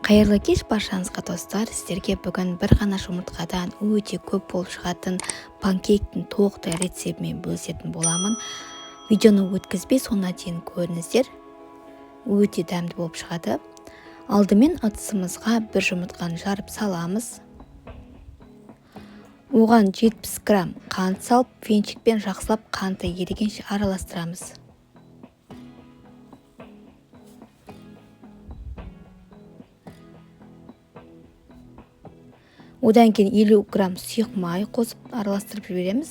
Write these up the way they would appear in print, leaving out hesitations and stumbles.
Қайырлы кеш баршаңызға, достар! Сіздерге бүгін бір ғана жұмыртқадан өте көп болып шығатын панкейктің толықтай рецептімен бөлісетін боламын. Видеоны өткізбей соңына дейін көріңіздер. Өте дәмді болып шығады. Алдымен ыдысымызға бір жұмыртқаны жарып саламыз. Оған 70 грамм қант салып, венчикпен жақсылап қанты ерігенше араластырамыз. Одан кейін 50 грамм сұйық май қосып араластырып жібереміз.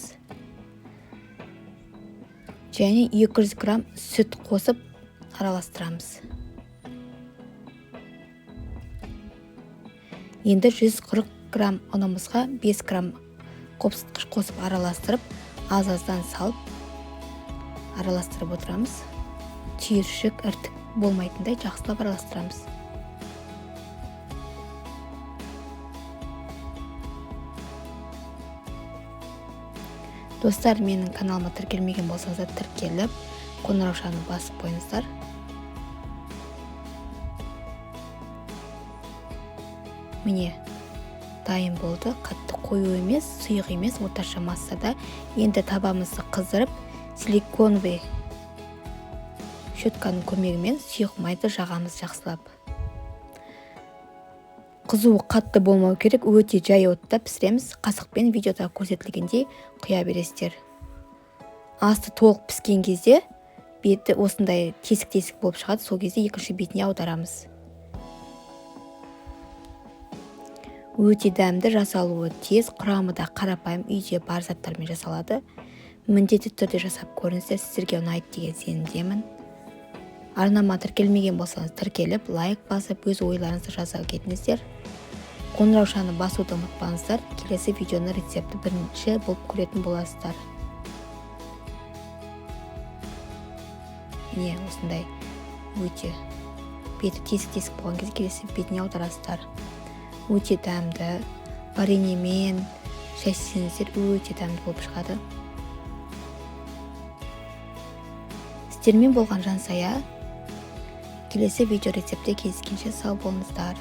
Және 200 грамм сүт қосып араластырамыз. Енді 140 грамм ұнымызға 5 грамм қопсытқыш қосып араластырып, аз-аздан салып араластырып отырамыз. Түйіршік, іртік болмайтындай жақсылап араластырамыз. Достар, менің каналыма тіркелмеген болсаңыздар, тіркеліп, қоңыраушаны басып қойыңыздар. Міне, дайын болды. Қатты қою емес, сұйық емес, орташа массада. Енді табамызды қыздырып, силиконовый щетканың көмегімен сұйық майды жағамыз жақсылап. Қызуы қатты болмау керек, өте жай отта пісіреміз. Қасықпен видеода көрсетілгендей құя бересіздер. Асты толық піскен кезде беті осындай тесік-тесік болып шығады, сол кезде екінші бетіне аударамыз. Өте дәмді, жасалуы тез, құрамы да қарапайым, үйде бар заттармен жасалады. Міндетті түрде жасап көріңіздер, сіздерге ұнайды деген сенімдемін. Арнама тіркелмеген болсаңыз, тіркеліп, лайк басып, өз ойларыңызды жаза кетіңіздер. Қоңыраушаны басуды ұмытпаңыздар. Келесі видеоны рецептті бірінші болып көретін боласыздар. Міне, осындай өте беті тесік-тесік болған кезде келесі бетіне аударасыздар. Өте дәмді, вареньемен шай ішсеңіздер өте дәмді болып шығады. Сіздермен болған Жансая. Келесі видео рецептте кездескенше сау болыңыздар.